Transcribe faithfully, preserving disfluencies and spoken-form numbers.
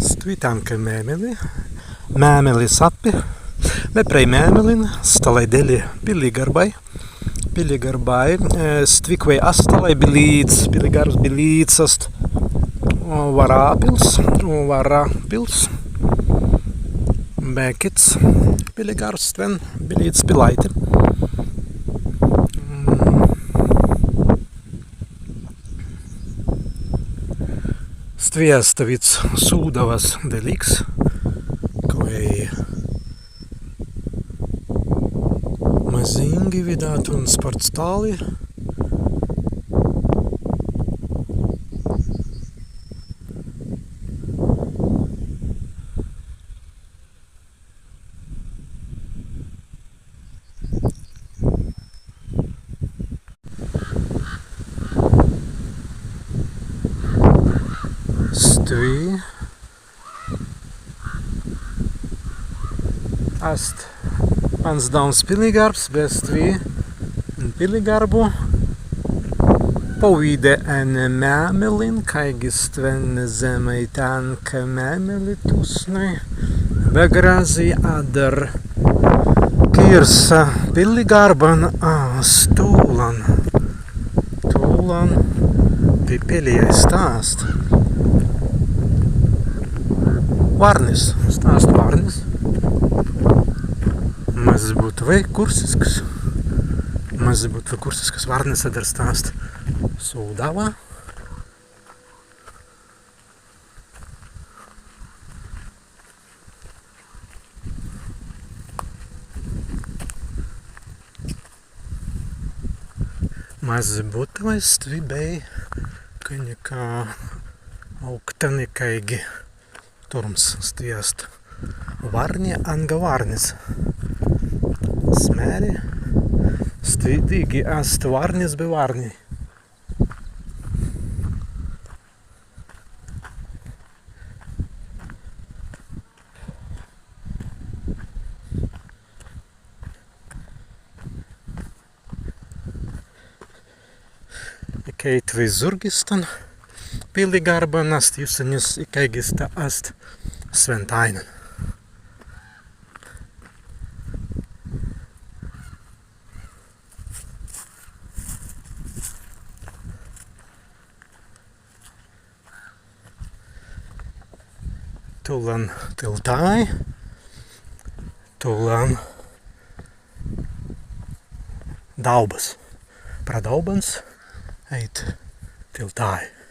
Stwi tēnka Mēmeli, Mēmelis appi, be prei Mēmelin stalāi delli pilligarbai. Pilligarbai, e, stwi kwēi ast stalāi bilīts, pilligarbs bilīts ast, o, Warāpils, o, Warāpils. Be kits pilligarbs stwen bilīts Pilaiti. Mm. Stwi ast stawīds Sūdawas delīks, kwēi mazīngi widātun spārts tāli. Stwi ast pans dauns pilligarbs, be stwi en pilligarbu pawīda en Mēmelin, kāigi stwen zemmai tēnka Mēmeli tusnai, be grazzi adder kīrsa pilligarban ast tūlan. Tūlan, pi pillijai sta ast wārnis, sta ast wārnis. Mazzi būtwei kursisks. Mazzi būtwei kursisks wārnis, adder sta ast Sūdawa. Mazzi būtwei stwi bēi ka nika aūktan, kāigi turms, stwi ast wārni anga wārnis. As mēri, stwi dīgi ast wārnis be wārni. Ikēi tū zūrgi stan pilligarban ast jussenis, ikēigi sta ast swentāinan. Tūlan tiltai, tūlan daubas. Pra daubans ēit tiltai.